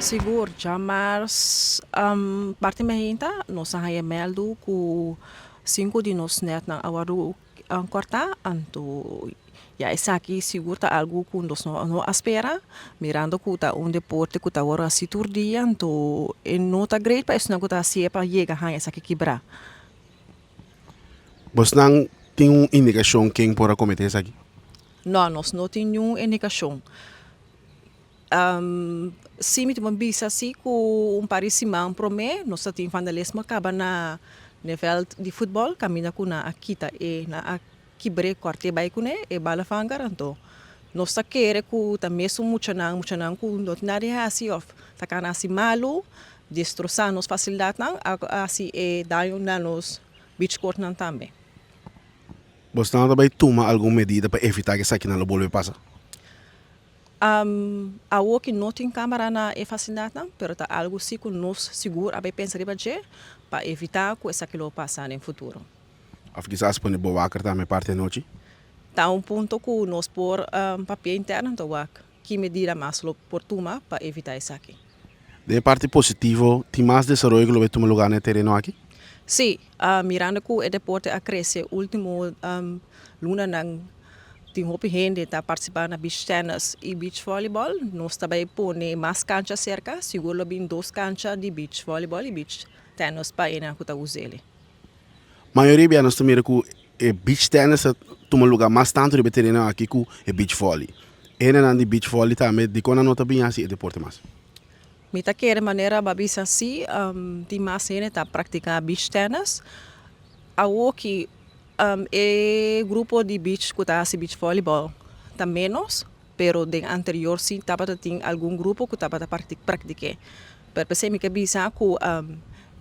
Sigur, djamars parti mainta nos a haña mèldu ku sinku di nos nètnan a wòrdu kòrtá, anto ya esaki sigur ta algu ku nos no a spera, mirando ku ta un deporte ku ta wòrdu hasi tur dia, anto e no ta great pa esnan ku ta hasié pa yega haña esaki kibrá. Bosnan tin un indikashon ken por a kometé esaki? No, nos no tin niun indikashon. Sí mi tin por bisa sí ku un par di siman promé nos ta tin vandalismo kaba na e vèlt di futbòl kaminda ku nan a kita e nan a kibr'é kòrt'é bai kuné e balavangar anto nos ta kere ku ta mesun muchanan muchanan ku no tin nada di hasi òf ta kana hasi malu destrosá nos fasilidatnan a hasi e daño na nos beach courtnan tambe. Bosnan ta bai tuma algun medida pa evitá ku esakinan lo bolbe pasa? Awor ki no tin camara na e facilidadnan, pero ta algo si cu nos sigur a bay pensa riba dje pa evita cu esaki lo pasa den futuro. Of kisas pone bo waker tambe parti anochi? Ta un punto cu nos por papia interno ta wak ki medida mas lo por tuma pa evita esaki. Den e parti positivo, tin mas desaroyo cu lo bay tuma lugar na e tereno aki? Sí, mirando cu e deporte a crece ultimo lunanan tin hopi hende ta participa na beach tennis y beach volleyball. Nos ta bay pone mas cancha cerca, sigur lo bin dos cancha di beach volleyball y beach tennis pa enan cu ta us'e. Mayoria bia nos ta mira cu e beach tennis ta tuma lugar mas tanto riba e tereno aki cu e beach volley. E hendenan di beach volley tambe dikon nan no ta bin hasi e deporte mas? Mi ta kere manera bo a bisa si tin mas hende ta practica beach tennis. Awoki e grupo di beach cu ta hasi beach volleyball ta menos, pero den anterior si tabata tin algun grupo cu tabata practiké. Pero p'esei mi ke bisa cu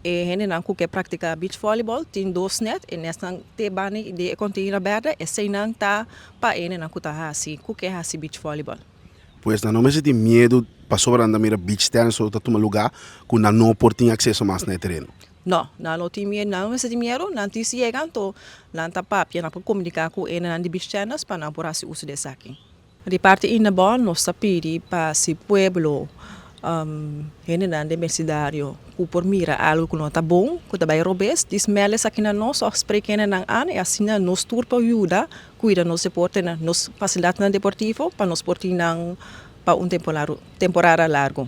e hendenan cu ke practica beach volleyball tin dos net, e netnan te banda di e container berde, eseinan ta pa e hendenan cu ta hasi, cu ke hasi beach volleyball. Pues nan no mester tin miedu pasobra nan ta mira beach tennis ta tuma lugar cu nan no por tin acceso mas na e tereno. No, nan no tin miedu, nan no mester tin miedu, nan tin si yega anto nan ta papia, nan por comunica cu e hendenan di beach tennis pa nan por haci uso di esaki. Di parti Indebon nos ta pidi pa si pueblo, hendenan den besidario ku por mira algu ku no ta bon, ku ta bai robes, dis mèld esaki na nos òf spreek hendenan an i asina nos tur por yuda kuida nos deportenan, nos fasilidatnan deportivo pa nos por tin nan pa un temporada largu.